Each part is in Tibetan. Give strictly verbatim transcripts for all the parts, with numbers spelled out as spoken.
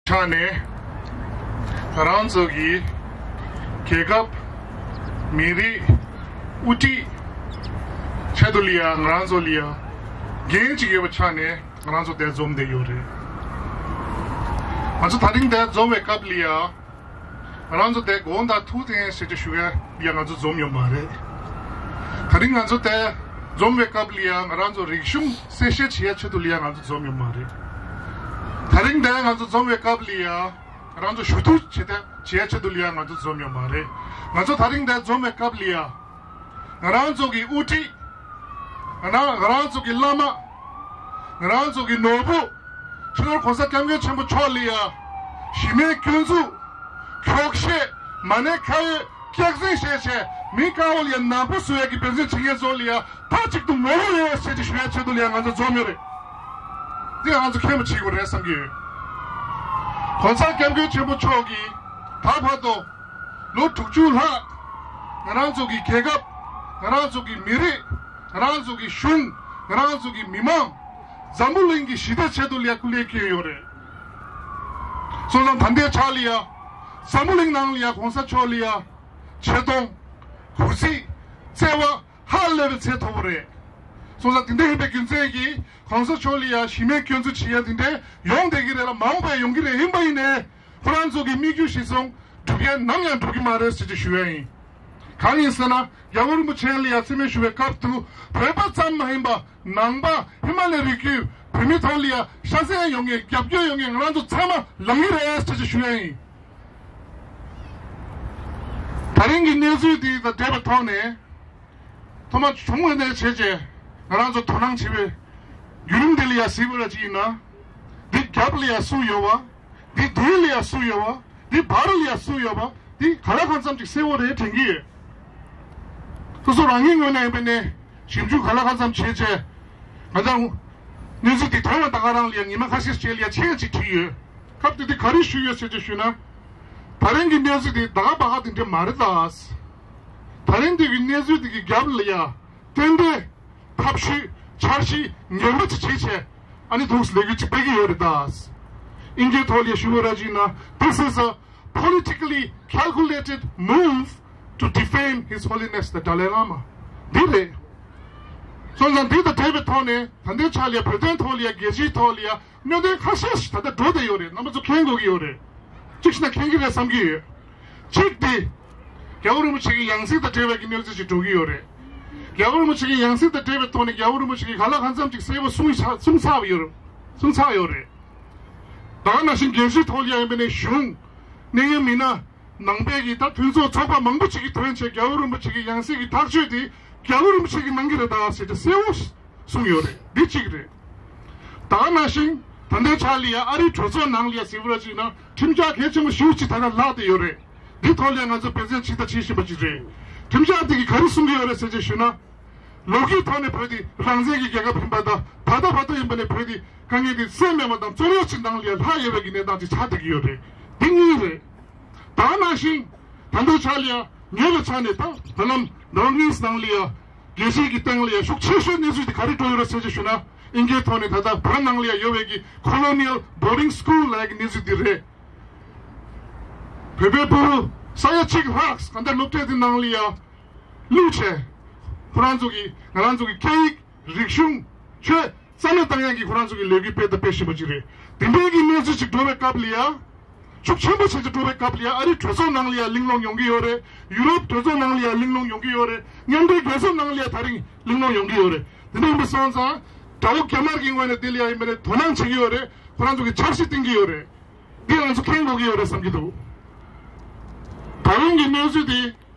ཆ་ནས་ང་རང་ཚོ་གི་རྒྱལ་ཁབ་མི་རིགས་དབུ་ཁྲིད་ཆེད་དུ་ལ་ཡ་ང་རང་ཚོ་ལ་ཡ་འགན་ཅིག་ཡོད་པ་ཆ་ནས་ང་རང་ཚོ་དེ་འཛོམས་བསྡད་ཡོད་རེད། ང་ཚོ་དེ་རིང་དེ་འཛོམས་པའི་སྐབས་ལ་ཡ་ང་རང་ཚོ་དེ་དགོངས་དག་ཐུགས་བདེན་ཞེས་ཀྱི་ཞུ་ཡ་ཡ་ང་ཚོ་འཛོམས་ཡོད་མ་རེད། དེ་རིང་ང་ཚོ་དེ་འཛོམས་པའི་སྐབས་ལ་ཡ་ང་རང་ཚོ་རིག་གཞུང་གསལ་བཤད་བྱེད་ཡ་ཆེད་དུ་ལ་ཡ་ང་ཚོ་འཛོམས་ཡོད་མ་རེད། དེ་རིང་དེ་ང་ཚོ་འཛོམས་པའི་སྐབས་ལ་ཡ། ང་རང་ཚོ་ཞུ་གཏུག་བྱེད་ཐབས་བྱེད་ཆེད་དུ་ལ་ཡ་ང་ཚོ་འཛོམས་ཡོད་མ་རེད། ང་ཚོ་དེ་རིང་འདིར་འཛོམས་པའི་སྐབས་ལ་ཡ། ང་རང་ཚོ་གི་དབུ་ཁྲིད། ང་རང་ང་རང་ཚོ་གི་བླ་མ། ང་རང་ཚོ་གི་ནོར་བུ། སྤྱི་ནོར་གོང་ས་སྐྱབས་མགོན་ཆེན་པོ་མཆོག་ལ་ཡ། གཞི་མེད་སྐྱོན་འཛུགས། འཁྱོག་བཤད། མ་ཎི་ཁ་ཡོད་སྐྱག་རྫུན་བཤད་བྱས་མི་དཀར་པོ་ལ་ཡ་ནག་པོ་བཟོ་ཡ་གི་འབད་བརྩོན་བྱེད་མཁན་ཚོ་ལ་ཡ། མཐའ་གཅིག་ཏུ་ངོ་རྒོལ་ཡོད་ཟེར་ཏེ་ཞུ་ཡ་ཆེད་དུ་ལ་ཡ་ང་ཚོ་འཛོམས་ཡོད་རེད། འདི་ང་ཚོ་མཁྱེན་པ་བྱེད་དགོས་རེད་བསམ་གྱི་ཡོད། གོང་ས་སྐྱབས་མགོན་ཆེན་པོ་མཆོག་གིས་ད་བར་དུ་ལོ་དྲུག་ཅུ་ལྷག་ང་རང་ཚོ་གི་རྒྱལ་ཁབ། ང་རང་ཚོ་གི་མི་རིགས། ང་རང་ཚོ་གི་གཞུང་། ང་རང་ཚོ་གི་མི་མང་། འཛམ་བུ་གླིང་གི་ཞི་བདེ་ཆེད་དུ་ལ་ཡ་སྐུ་ལས་བསྐྱོན་ཡོད་རེད། སོང་ཙང་ད་ལྟའི་ཆ་ལ་ཡ། འཛམ་བུ་གླིང་ནང་ལ་ཡ་གོང་ས་མཆོག་ལ་ཡ། ཆེ་མཐོང་། གུས་བརྩི། བརྩེ་བ། ཧ་ལས་པའི་ཚད་མཐོ་པོ་རེད། སོང་ཙང་དེ་འདྲ་ཡིན་པའི་རྒྱུ་མཚན་གྱིས་གོང་ས་མཆོག་ལ་ཡ་གཞི་མེད་སྐྱོན་འཛུགས་བྱེད་ཡ་དེ་འདྲ་ཡོང་བསྡད་ཀྱི་རེད་ལ་མ་འོངས་པ་ཡོང་གི་རེད། ཡིན་པ་ཡིན་ནའི་ཁོ་རང་ཚོ་གི་དམིགས་ཡུལ་གཞིར་བཟུང་འགྲུབ་མཁན་ནམ་ཡང་འགྲུབ་ཀྱི་མ་རེད་ཟེར་ཏེ་ཞུ་ཡ་ཡིན། གང་ཡིན་ཟེར་ན་རྒྱལ་བ་རིན་པོ་ཆེ་ལ་ཡ་མཚན་སྨད་ཞུ་བའི་སྐབས་དུ་བོད་པ་ཙམ་མ་ཡིན་པ་ནང་པ་ཧི་མ་ལའི་རི་རྒྱུད་བོད་མི་ཐོག་ལ་ཡ་ཤ་ཚ་ཡོང་མཁན་རྒྱབ་སྐྱོར་ཡོང་མཁན་ང་རང་ཚོ་ཚང་མ་ལངས་ཀྱི་རེད་ཟེར་ཏེ་ཞུ་ཡ་ཡིན། ད་རིང་གི་གནས་ཚུལ་འདི་དང་འབྲེལ་བའི་ཐོག་ནས་ཐོག་མ་བྱུང་བ་ནས་བྱས་རྗེས་ང་རང་ཚོ་དོ་སྣང་བྱེད་པའི་བརྒྱུད་རིམ་འདི་ལ་ཡ་གཟིགས་པ་ར་ཅིག་ཡིན་ན། འདི་རྒྱབ་ལ་ཡ་སུ་ཡོད་པ། འདི་མདུན་ལ་ཡ་སུ་ཡོད་པ། འདི་བར་ལ་ཡ་སུ་ཡོད་པ། འདི་ག་ལ་གང་འཚམ་ཅིག་གསལ་བོ་རེད་དྲན་གྱི་ཡོད། སོ་སོ་རང་ཉིད་ངོས་ནས་ཡིན་པ་ནས་ཞིབ་འཇུག་ག་ལ་གང་འཚམ་བྱས་རྗེས་ང་ཚང་གནས་ཚུལ་འདི་དོན་ལ་ད་ག་རང་ལ་ཡ་ཉི་མ་ཁ་ཤས་རྗེས་ལ་ཡ་ཆེ་ཅིག་བྲིས་ཡོད། སྐབས་དེ་དུས་ག་རེ་ཞུས་ཡོད་ཟེར་ཅིག་ཞུས་ན། ད་རིང་གི་གནས་ཚུལ་འདི་ད་ག་པ་ག་དེ་འདྲ་མ་རེད་ད། ད་རིང་འདི་གི་གནས་ཚུལ་འདི་གི་རྒྱབ་ལ་ཡ་ཏན་ཏན་ཐབས་ཤེས་འཆར་གཞི་ངན་པ་ཅིག་བྱས་བྱས་ཨ་ནི་འདུག་ལས་འགུལ་ཅིག་སྤེལ་གྱི་ཡོད་རེད་ད། ཨིན་སྐད་ཐོག་ལ་ཞུ་བ་ར་ཅིག་ན། This is a politically calculated move to defame His Holiness the Dalai Lama. འདི་རེད། སོང་ཙང་འདི་དང་འབྲེལ་བའི་ཐོག་ནས་ད་ལྟའི་ཆ་ལ་ཡ་བོད་དོན་ཐོག་ལ་ཡ་རྒྱལ་སྤྱིའི་ཐོག་ལ་ཡ་གནད་དོན་ཁ་ཤས་ཤིག་ད་ལྟ་འགྲོ་བསྡད་ཡོད་རེད། རྣམ་པ་ཚོ་མཁྱེན་དགོས་ཀྱི་ཡོད་རེད། གཅིག་བྱས་ན་མཁྱེན་གྱི་རེད་བསམ་གྱི་ཡོད། གཅིག་དེ། རྒྱལ་བ་རིན་པོ་ཆེ་གི་ཡང་སྲིད་དང་འབྲེལ་བའི་གི་གནས་ཚུལ་ཞིག་འགྲོ་གི་ཡོད་རེད། རྒྱལ་བ་རིན་པོ་ཆེ་གི་ཡང་སྲིད་དང་འབྲེལ་བའི་ཐོག་ནས་རྒྱལ་བ་རིན་པོ་ཆེ་གིས་ག་ལ་གང་འཚམ་ཅིག་གསལ་པོ་གསུངས་ཚར་གསུངས་ཚར་བ་ཡོད་རེད། གསུངས་ཚར་ཡོད་རེད། ད་ག་ནང་བཞིན་རྒྱལ་སྤྱིའི་ཐོག་ལ་ཡ་ཡིན་པ་ནས་གཞུང་། གནད་ཡོད་མི་སྣ། ནང་པའི་གི་ད་མཐུན་ཚོགས་ཚོགས་པ་མང་པོ་ཅིག་གི་དོན་ཆེད་རྒྱལ་བ་རིན་པོ་ཆེ་གི་ཡང་སྲིད་ཀྱི་ཐག་གཅོད་དེ་རྒྱལ་བ་རིན་པོ་ཆེ་གིས་གནང་གི་རེད་ད་ཟེར་ཏེ་གསལ་པོ་གསུངས་ཡོད་རེད། འདི་གཅིག་རེད། ད་ག་ནང་བཞིན་ད་ལྟའི་ཆ་ལ་ཡ་ཨ་རིའི་གྲོས་ཚོགས་ནང་ལ་ཡ་ཟེར་བ་ར་ཅིག་ན་ཁྲིམས་འཆར་གལ་ཆེན་པོ་ཞེ་པོ་ཅིག་ད་ལྟ་ལྷག་བསྡད་ཡོད་རེད། འདི་ཐོག་ལ་ཡ་ང་ཚོ་འབད་བརྩོན་བྱེད་དང་བྱེད་བཞིན་པ་ཅིག་རེད། ཁྲིམས་འཆར་དེ་གིས་ག་རེ་གསུང་གི་ཡོད་རེད་ཟེར་ཅིག་ཞུས་ན། ལོ་རྒྱུས་ཐོག་ནས་བོད་འདི་རང་བཙན་གྱི་རྒྱལ་ཁབ་ཡིན་པ་དང་ད་ལྟ་བར་དུ་ཡིན་པ་ནས་བོད་འདི་དཀའ་ངལ་འདི་སེལ་མེད་པ་དང་རྩོད་རྙོག་ཅིག་ནང་ལ་ཡ་ལྷག་ཡོད་པའི་གི་གནས་སྟངས་ཅིག་ཆགས་བསྡད་ཀྱི་ཡོད་རེད། འདི་གཉིས་རེད། ད་ག་ནང་བཞིན་ད་ལྟའི་ཆ་ལ་ཡ་ཉེ་བའི་ཆ་ནས་ད་ད་ལམ་ནོར་ཝེ་ནང་ལ་ཡ་རྒྱལ་སྤྱིའི་གི་སྟེང་ལ་ཡ་ཤུགས་ཆེ་ཤོས་གནས་ཚུལ་འདི་ག་རེ་འགྲོ་ཡོད་རེད་ཟེར་ཅིག་ཞུས་ན། ཨིན་སྐད་ཐོག་ནས་ད་ལྟ་བོད་ནང་ལ་ཡ་ཡོད་པའི་གི་Colonial Boarding School ལབ་ཡ་གི་གནས་ཚུལ་འདི་རེད། བོད་པའི་ཕྲུ་གུ་ས་ཡ་གཅིག་ལྷག་གང་ལྟར་སློབ་གྲྭ་འདི་ནང་ལ་ཡ་བླུགས་བྱས། ཁོ་རང་ཚོ་གི་ང་རང་ཚོ་གི་སྐད་ཡིག་རིག་གཞུང་ཆོས་རྩ་མེད་བཏང་ཡག་གི་ཁོ་རང་ཚོ་གི་ལས་འགུལ་སྤེལ་དང་སྤེལ་བཞིན་པ་ཅིག་རེད། དེ་འདྲའི་གི་གནས་ཚུལ་ཅིག་འགྲོ་བའི་སྐབས་ལ་ཡ། ཤུགས་ཆེན་པོ་བྱས་ཏེ་འགྲོ་བའི་སྐབས་ལ་ཡ་ཨ་རིའི་གྲོས་ཚོགས་ནང་ལ་ཡ་གླེང་སློང་ཡོང་གི་ཡོད་རེད། ཡུ་རོབ་གྲོས་ཚོགས་ནང་ལ་ཡ་གླེང་སློང་ཡོང་གི་ཡོད་རེད། མཉམ་འབྲེལ་རྒྱལ་ཚོགས་ནང་ལ་ཡ་དེ་རིང་གླེང་སློང་ཡོང་གི་ཡོད་རེད། དེ་འདྲ་ཡིན་པ་སོང་ཙང་། དགྲ་བོ་རྒྱ་དམར་གྱི་ངོས་ནས་དེ་ལ་ཡ་ཡིན་པ་ནས་དོ་སྣང་བྱེད་ཀྱི་ཡོད་རེད། ཁོ་རང་ཚོ་གི་འཆར་གཞི་བཏིང་གི་ཡོད་རེད། འདི་ང་ཚོ་མཁྱེན་དགོས་ཀྱི་ཡོད་རེད་བསམ་གྱི་འདུག་ད་རུང་གི་གནས་ཚུལ་འདི་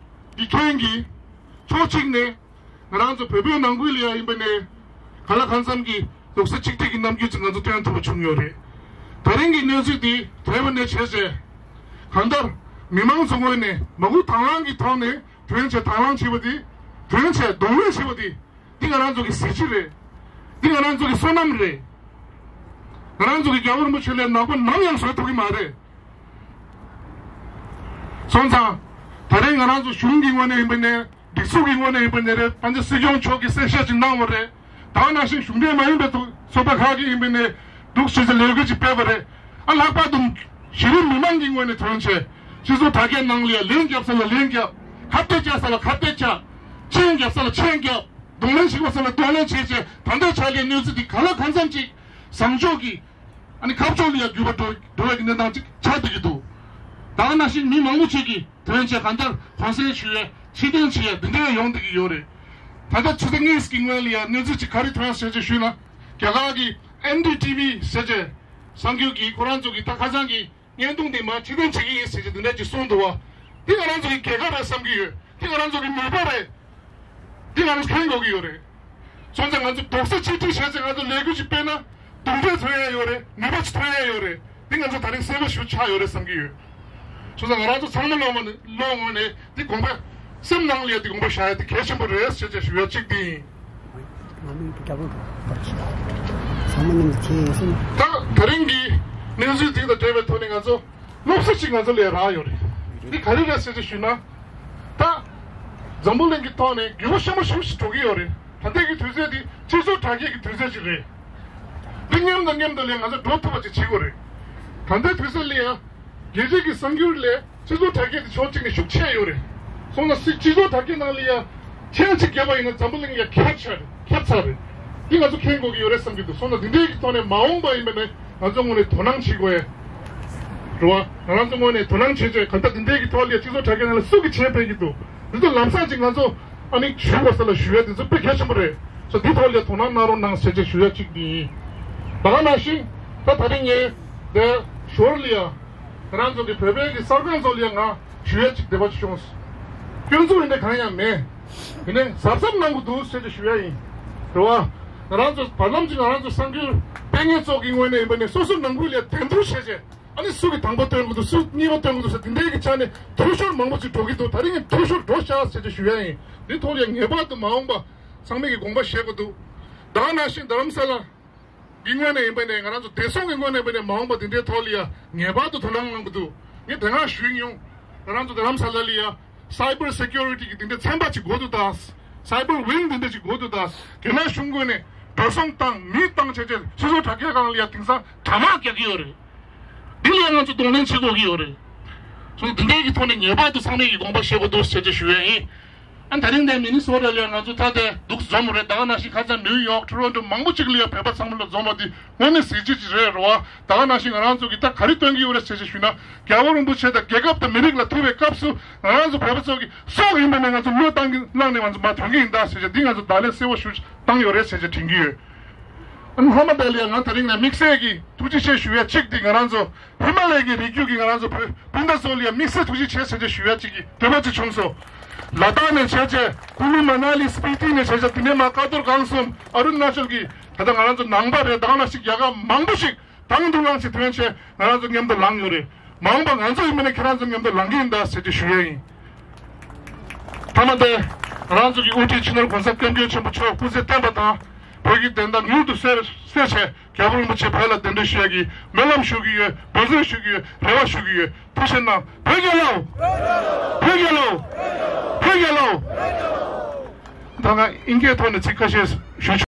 འདི་མཁྱེན་གྱི། ཕྱོགས་གཅིག་ནས་ང་རང་ཚོ་བོད་པའི་ནང་ཁུལ་ལ་ཡ་ཡིན་པ་ནས་ག་ལ་གང་འཚམ་གྱི་རྡོག་རྩ་གཅིག་སྒྲིལ་གྱི་རྣམ་འགྱུར་ཅིག་ང་ཚོ་སྟོན་ཐུབ་པ་བྱུང་ཡོད་རེད། ད་རིང་གི་གནས་ཚུལ་འདི་དོན་དངོས་ནས་བྱས་ཚེ། གང་ལྟར་མི་མང་ཚོ་ངོས་ནས་མ་འགུལ་དང་བླངས་ཀྱི་ཐོག་ནས་དོན་བྱས་དང་བླངས་བྱས་པ་འདི། དོན་བྱས་གདོང་ལེན་བྱས་པ་འདི། འདི་ང་རང་ཚོ་གི་གཟི་བརྗིད་རེད། འདི་ང་རང་ཚོ་གི་བསོད་ནམས་རེད། ང་རང་ཚོ་གི་རྒྱལ་བ་རིན་པོ་ཆེ་ལས་ནག་པོ་ནམ་ཡང་བཟོ་ཐུབ་ཀྱི་མ་རེད། སོང་ཙང་། ད་རེས་ང་རང་ཚོ་གཞུང་གི་ངོས་ནས་ཡིན་པ་ནས་སྒྲིག་འཛུགས་ཀྱི་ངོས་ནས་ཡིན་པ་ནས་རེད། ད་ནི་སྲིད་སྐྱོང་མཆོག་གིས་གསལ་བཤད་ཅིག་གནང་བ་རེད། ད་ག་ནང་བཞིན་གཞུང་འབྲེལ་མ་ཡིན་པའི་ཐོག་ཚོགས་པ་ཁག་གིས་ཡིན་པ་ནས་འདུག་ཟེར་ཏེ་ལས་འགུལ་ཅིག་སྤེལ་བ་རེད། ཨ་ལྷག་པར་དུ། གཞི་རིམ་མི་མང་གི་ངོས་ནས་དོན་བྱས། སྤྱི་ཚོགས་དྲ་རྒྱའི་ནང་ལ་ཡང་ལན་རྒྱབ་ས་ལ་ལན་རྒྱབ། ཁ་གཏད་བཅག་ས་ལ་ཁ་གཏད་བཅག། མཆན་རྒྱབ་ས་ལ་མཆན་རྒྱབ། གདོང་ལེན་བྱེད་དགོས་ས་ལ་གདོང་ལེན་བྱས་བྱས། ད་ལྟའི་ཆ་ལས་གནས་ཚུལ་འདི་གང་ལ་གང་འཚམ་ཅིག་བཟང་ཕྱོགས་ཀྱི། ཨ་ནི་ཁ་ཕྱོགས་ལ་ཡང་འགྱུར་བ་འགྲོ་འགྲོ་བའི་གནས་སྟངས་ཅིག་ཆགས་བསྡད་ཀྱི་འདུག་ད་ག་ནང་བཞིན་མི་མང་པོ་ཅིག་གིས་དོན་བྱས་གང་ལྟར་གུང་སེང་ཞུ་ཡས་ཕྱིར་འཐེན་བྱེད་ཡས་འདི་འདྲ་ཡོང་བསྡད་ཀྱི་ཡོད་རེད། ད་ལྟ་ཆུ་ཚོད་གཉིས་ཀྱི་སྔོན་ལ་ཡང་གནས་ཚུལ་ཅིག་ག་རེ་ཐོན་ཟེར་བྱས་ཞུས་ན། རྒྱ་གར་གྱི་ཨེན་ཌི་ཊི་ཝི་ཟེར་བྱས་གསར་འགྱུར་གྱི་ཁོ་རང་ཚོ་གི་ད་ཁ་སང་གི་བརྙན་ཐུང་དེ་མར་ཕྱིར་འཐེན་བྱེད་ཀྱི་ཡིན་ཟེར་བྱས་འདི་འདྲ་ཅིག་གསུངས་འདུག་བ། འདི་ང་རང་ཚོ་གི་རྒྱལ་ཁབ་རེད་བསམ་གྱི་ཡོད། འདི་ང་རང་ཚོ་གི་ནུས་པ་རེད། འདི་ང་རང་ཚོ་མཁྱེན་དགོས་ཀྱི་ཡོད་རེད། སོང་ཙང་ང་ཚོ་རྡོག་རྩ་གཅིག་སྒྲིལ་བྱས་ཚེ་ང་ཚོ་ལས་འགུལ་ཅིག་སྤེལ་ན་གདོང་འདྲེ་ཐོན་ཡ་ཡོད་རེད། ནུས་པ་ཅིག་ཐོན་ཡ་ཡོད་རེད། འདི་ང་ཚོ་ད་རིང་གསལ་པོ་ཞིག་ཆགས་ཡོད་རེད་བསམ་གྱི་ཡོད། སོང་ཙང་ང་རང་ཚོ་ཚང་མ་ལོག་ངོས་ནས་ལོག་ངོས་ནས་འདི་དགོངས་པ་སེམས་ནང་ལ་ཡ་འདི་དགོངས་པ་བཞག་ཡ་འདི་གལ་ཆེན་པོ་རེད་ཟེར་བྱས་ཞུ་ཡ་གཅིག་འདི་ཡིན། ང་མིང་དུ་རྒྱ་བོ་འགྲོ་བར་གྱིས། ཚང་མ་མཉམ་དུ་ཁྱེད་ཡིན་སེམས། ད་ད་རིང་གི་གནས་ཚུལ་འདི་དང་འབྲེལ་བའི་ཐོག་ནས་ང་ཚོ་སློབ་གསོ་ཅིག་ང་ཚོ་ལ་རག་ཡོད་རེད། འདི་ག་རེ་རེད་ཟེར་ཅིག་ཞུས་ན། ད་འཛམ་བུ་གླིང་གི་ཐོག་ནས་འགྱུར་བ་ཆེན་པོ་ཞིག་འགྲོ་གི་ཡོད་རེད། ད་ལྟའི་གི་དུས་ཚོད་འདི་སྤྱི་ཚོགས་དྲ་རྒྱའི་གི་དུས་ཚོད་ཅིག་རེད། འདི་མཉམ་དང་མཉམ་དུ་ལས་ང་ཚོ་འགྲོ་ཐུབ་པ་ཅིག་བྱེད་དགོས་རེད། ད་ལྟའི་དུས་ཚོད་ལ་ཡང་རྒྱལ་སྤྱིའི་གི་གསར་འགྱུར་ལས་སྤྱི་ཚོགས་དྲ་རྒྱ་དེ་ཕྱོགས་གཅིག་ནས་ཤུགས་ཆེ་ཡོད་རེད། སོང་ཙང་སྤྱི་ཚོགས་དྲ་རྒྱའི་ནང་ལ་ཡ་མཆན་ཅིག་བརྒྱབ་པ་ཡིན་ན་འཛམ་བུ་གླིང་ཡ་ཁྱབ་ཆ་རེད། ཁྱབ་ཚར་རེད། འདི་ང་ཚོ་མཁྱེན་དགོས་ཀྱི་ཡོད་རེད་བསམ་གྱི་འདུག་སོང་ཙང་འདི་འདྲའི་གི་ཐོག་ནས་མ་འོངས་པ་ཡིན་པ་ནས་ང་ཚོ་ངོས་ནས་དོ་སྣང་བྱེད་དགོས་ཡ། རེད་བ། ང་རང་ཚོ་ངོས་ནས་དོ་སྣང་བྱེད་ཆེད་གང་ལྟར་འདི་འདྲའི་གི་ཐོག་ལ་ཡ་སྤྱི་ཚོགས་དྲ་རྒྱའི་ནང་ལ་སུ་གི་མཆན་སྤེལ་གྱི་འདུག་འདི་ཚོ་ལམ་སང་ཅིག་ང་ཚོ་ཨ་ནི་ཞུ་དགོས་ས་ལ་ཞུ་ཡ་འདི་ཚོ་དཔེ་གལ་ཆེན་པོ་རེད། སོ་འདི་ཐོག་ལ་ཡ་དོ་སྣང་གནང་རོགས་གནང་ཟེར་ཅིག་ཞུ་ཡ་གཅིག་འདི་ཡིན། ད་ག་ནང་བཞིན་ད་ད་རིང་ངས་དེ་ཞོར་ལ་ཡ། ང་རང་ཚོ་གི་བོད་པའི་གི་གསར་ཁང་ཚོ་ལ་ཡང་ང་ཞུ་ཡ་ཅིག་འདོད་པ་ཅིག་བྱུང་སོང་། སྐྱོན་འཛུགས་ཡིན་ན་གང་ཡང་མེད། དེ་ནས་གཟབ་གཟབ་གནང་དགོས་འདུག་ཟེར་ཏེ་ཞུ་ཡ་ཡིན། རེད་བ། ང་རང་ཚོ་བར་ལམ་ཅིག་ང་རང་ཚོ་གསར་འགྱུར་སྤེལ་མཁན་ཚོ་གི་ངོས་ནས་ཡིན་པ་ནས་སོ་སོ་ནང་ཁུལ་ལ་འགྲན་བསྡུར་བྱས་བྱས། ཨ་ནི་སུ་གི་དང་པོ་སྟོན་དགོས་འདུག་སུ་གཉིས་པ་སྟོན་དགོས་འདུག་ཟེར་དེ་འདྲའི་གི་ཆ་ནས་འཐུས་ཤོར་མང་པོ་ཅིག་འགྲོ་གི་འདུག་ད་རིང་ངས་འཐུས་ཤོར་འགྲོ་ཤག་ཟེར་ཏེ་ཞུ་ཡ་ཡིན། འདི་ཐོག་ལ་ངེས་པར་དུ་མ་འོངས་པ་ཚང་མས་ཀྱི་དགོངས་པ་བཞེས་དགོས་འདུག་ད་ག་ནང་བཞིན་རྡ་རམ་ས་ལ། གི་ངོས་ནས་ཡིན་པ་ནས་ང་རང་ཚོ་བདེ་སྲུང་གི་ངོས་ནས་ཡིན་པ་ནས་མ་འོངས་པ་དེ་འདྲའི་ཐོག་ལ་ཡ་ངེས་པར་དུ་དོ་སྣང་གནང་གི་འདུག་ངས་དེ་སྔ་ཞུས་མྱོང་། ང་རང་ཚོ་རྡ་རམ་ས་ལ་ལ་ཡ་Cyber Security་གི་དེ་འདྲའི་ཚན་པ་ཅིག་དགོས་འདུག་ད། Cyber Wing་དེ་འདྲ་ཅིག་དགོས་འདུག་ད། རྒྱ་ནག་གཞུང་ངོས་ནས་འགྲོ་སོང་བཏང་མི་བཏང་བྱས་བྱས་སོ་སོ་དྲ་རྒྱའི་སྒང་ལ་ཡ་དེང་སང་དྲ་དམག་རྒྱག་གི་ཡོད་རེད། འདི་ལ་ཡང་ང་ཚོ་གདོང་ལེན་བྱེད་དགོས་ཀྱི་ཡོད་རེད། སོ་འདི་འདྲའི་གི་ཐོག་ནས་ངེས་པར་དུ་ཚང་མས་ཀྱི་དགོངས་པ་བཞེས་དགོས་འདུག་ཟེར་ཅིག་ཞུ་ཡ་ཡིན། ཨ་ད་རིང་འདིར་མི་ནི་སོ་ཊ་ལ་ང་ཚོ་ད་ལྟ་འདུག་འཛོམས་རེད། ད་ག་ནང་བཞིན་ཁ་སང་ནིའུ་ཡོག་ཊོ་རོན་ཊོ་མང་པོ་ཅིག་ལ་ཡ་བོད་པ་ཚང་མ་ལ་འཛོམས་པ་འདི་དངོས་གནས་གཟི་བརྗིད་ཅིག་རེད་རོ། ད་ག་ནང་བཞིན་ང་རང་ཚོ་གིས་ད་ག་རེ་སྟོན་གྱི་ཡོད་རེད་ཟེར་ཅིག་ཞུས་ན། རྒྱལ་བ་རིན་པོ་ཆེ་དང་རྒྱལ་ཁབ་དང་མི་རིགས་ལ་ཐུག་པའི་སྐབས་སུ་ང་རང་ཚོ་བོད་པ་ཚོ་གིས་སྲོག་ཡིན་པ་ནས་ང་ཚོ་བློས་བཏང་གི་བླངས་ནས་ང་ཚོ་མར་ཐོན་གྱི་ཡིན་ད་ཟེར་ཅིག་འདི་ང་ཚོ་བརྡ་ལན་གསལ་པོ་ཞིག་བཏང་ཡོད་རེད་ཟེར་ཅིག་དྲན་གྱི་ཡོད། ཨ་ནི་མཐའ་མ་དེ་ལ་ཡ་ང་ད་རིང་ནས་དམིགས་བསལ་གྱི་ཐུགས་རྗེ་ཆེ་ཞུ་ཡ་གཅིག་དེ་ང་རང་ཚོ་ཧི་མ་ལ་ཡའི་གི་རི་རྒྱུད་ཀྱི་ང་རང་ཚོ་བོད་སྤུན་ཟླ་ཚོ་ལ་ཡ་དམིགས་བསལ་ཐུགས་རྗེ་ཆེ་ཟེར་ཅིག་ཞུ་ཡ་གཅིག་གི་འདོད་པ་ཅིག་བྱུང་སོང་། ལ་དྭགས་ནས་བྱས་བྱས་ཀུ་ལུ་མ་ན་ལི་སི་པི་ཏི་ནས་བྱས་བྱས་དེ་ནས་མར་ཀ་རྡོར་སྒང་གསུམ་ཨ་རུ་ན་ཅལ་གྱི་ད་ལྟ་ང་རང་ཚོ་ནང་པ་རེད། ད་ག་ནང་བཞིན་རྒྱལ་ཁབ་མང་པོ་ཞིག་དང་དུ་བླངས་ཤིག་ཐོན་བྱས་ང་རང་ཚོ་མཉམ་དུ་ལངས་ཡོད་རེད། མ་འོངས་པ་ང་ཚོ་ཡིན་པ་ནས་ཁྱེད་རང་ཚོ་མཉམ་དུ་ལངས་ཀྱི་ཡིན་ད་ཟེར་ཅིག་ཞུ་ཡ་ཡིན། མཐའ་མ་དེ་ང་རང་ཚོ་གི་དབུ་ཁྲིད་སྤྱི་ནོར་༸གོང་ས་༸སྐྱབས་མགོན་ཆེན་པོ་མཆོག་སྐུ་ཚེ་བརྟན་པ་དང་བོད་ཀྱི་བདེན་མཐའ་མྱུར་དུ་གསལ་གསལ་བྱས་རྒྱལ་བ་རིན་པོ་ཆེ་བོད་ལ་གདན་འདྲེན་ཞུ་ཡ་གི་སྨོན་ལམ་ཞུ་གི་ཡོད། འབད་བརྩོན་ཞུ་གི་ཡོད། རེ་བ་ཞུ་གི་ཡོད། ཐུགས་རྗེ་གནང་། བོད་རྒྱལ་ལོ། བོད་རྒྱལ་ལོ། བོད་རྒྱལ་ལོ། ད་ང་ཨིན་སྐད་ཐོག་ནས་ཚིག་ཁ་ཤས་ཞུ་ཆོག